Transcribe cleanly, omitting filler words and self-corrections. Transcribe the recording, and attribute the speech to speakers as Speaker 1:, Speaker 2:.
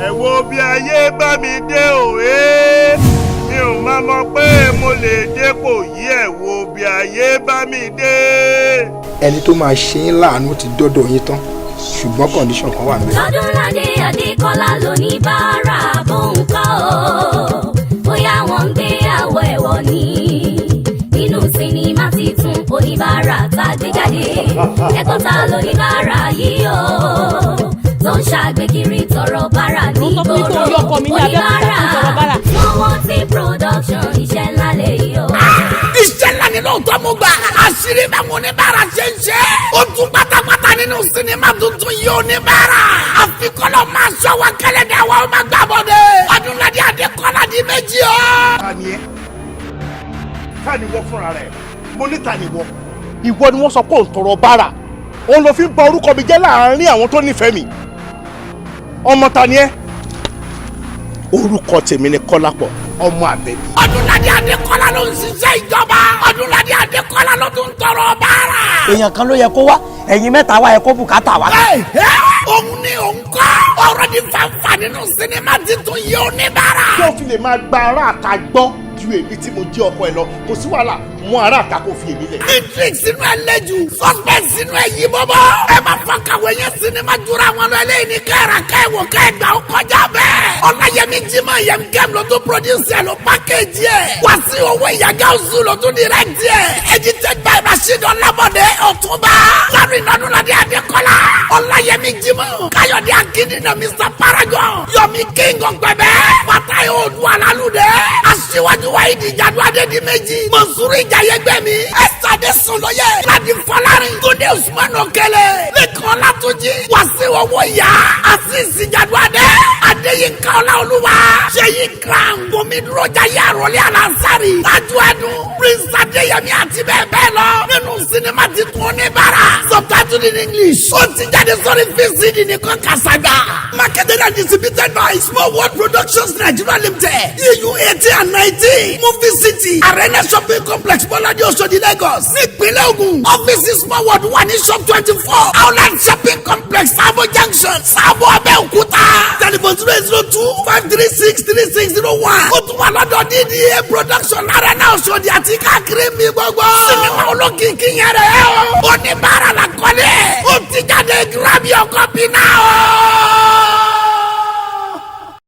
Speaker 1: Ẹ wo bí ayé bá mi dé òwe, mi ò máa mọ̀ pé mo lè dépò yìí. Ẹ wo bí ayé bá mi dé.
Speaker 2: Ẹni tó máa ṣe yín láàánú ti dọ́dọ̀ yín tán, ṣùgbọ́n condition kan wà níbẹ̀.
Speaker 3: Lọ́dúnládé Adékọ́lá lóníbàárà bóun kọ́ ọ́, bóyá wọ́n ń gbé àwọ̀ ẹ̀wọ̀ ní nínú sinimá titun Oníbàárà tá a gbé jáde. Ẹ̀kọ́ ta lóníbàárà yìí o tó ń ṣàgbékiri tọrọ bárà ní
Speaker 4: Mo sọ fún yín pé
Speaker 3: ìgboro?
Speaker 4: orí ọkọ mi ní Abẹ́òkúta tó ń tọrọ bárà.
Speaker 3: Small Team Production, iṣẹ́ ńlá lèyí o.
Speaker 5: Iṣẹ́ ńlá ni lóòótọ́ mo gbà. Àṣírí báwọn oníbàárà ṣe ń ṣe. Ó tún pátápátá nínú sinimá tuntun yìí, Oníbàárà. Àfikọ́lọ́ máa sọ wa kẹlẹ́dẹ̀ wa ó máa gbà bọ̀dẹ̀. Ọdúnládé Adékọ́lá di méjì o.
Speaker 1: Ta ni ẹ? Ta ni wọ́ fúnra rẹ̀? Mo ní ta ni wọ́? Ìwọ ni wọ́n sọ pé òun tọrọ bára, òun ló fi ń ba orúkọ mi jẹ́ láàárín àwọn tó nífẹ̀ẹ́ mi. Ọmọ ta ni ẹ? Orúkọ tèmi ni Kọ́lápọ̀ ọmọ Àbẹ̀bí.
Speaker 5: Ọdúnládé Adékọ́lá ló ń ṣiṣẹ́ ìjọba. Ọdúnládé Adékọ́lá ló tún tọrọ bára.
Speaker 6: Èèyàn kan ló yẹ kó wá, ẹ̀yin mẹ́ta wá, ẹ kó bùkátà wá.
Speaker 5: Òun ni òun kọ́ ọ̀rọ̀ di fanfa nínú sinimá titun yìí, Oníbàárà.
Speaker 1: Tí ó fi lè máa gba ará àta gbọ́ ju èmi tí mo jẹ́ ọkọ ẹ lọ, kò sí wàhálà, mú ará àta kó fi èmi lẹ̀.
Speaker 5: Intrigue sínú ẹ lẹ́jù, suspense sínú ẹ yí bọ́bọ́. Ẹ má fọ kàwé yẹn, sinimá jura wọn lọ. Eléyìí ní kẹ́ra kẹ́wò kẹ́gbà ó kọjá bẹ́ẹ̀. Ọláyẹmí Jimoh Yẹm Kẹ́m ló tún produce ẹ, ló package ẹ. Wàsíù owó ìyàgá oṣù ló tún direct ẹ. Edited by Rasheed Ọlábọ̀dé Ọ̀túnba. Starring Ọdúnládé Adékọ́lá, Ọláyẹmí Jimoh, Káyọ̀dé Akíndínà, Mr Paragon, Yomi King Ọ̀gbẹ̀bẹ̀, Fatai Oòduà Lálùdẹ́, Aṣíwájú Wáyídì Ìjàdù Adédìméjì, Mọ̀súrù Ìjàyẹgbẹ́mi, Esther Adésùnlóye, Ladi Fọlárin, Túndé Usman Okele, Lẹ́kàn Ọlátúnjì, Wàsíù owó ìyá, Azeez Ìjàdù Adé, Adéyínká Ọláolúwa, Ṣèyí Crown, Bùnmi Dúrójayé, Àròlé Alansari, Tájú Ẹdun, Prince Adéyẹmí àti bẹ́ẹ̀ bẹ́ẹ̀ lọ. Nínú sinimá titun Oníbàárà, subtitled in English. Ó ti jáde sórí VCD nìkan kàṣàgbà. Marketed and distributed by Small World Productions Nigeria Limited. EU 18 and 19. Movie City. Arena Shopping Complex, Bọ́ládé, Oṣòdì, Lagos. Nípínlẹ̀ Ògùn. Ọ́fíìsì Small World wà ní shop 24. Outland Shopping Complex, Sabo Junction, Sabo, Abẹ́òkúta. Telephone 002 536 3601. Ó tún wà lọ́dọ̀ DDA Production, Arena Oṣòdì àti káàkiri mi gbogbo. Sinimá olókìkí yẹn rẹ̀ o. Oníbàárà la kọ́lé. Ó ti jáde, grab your copy now.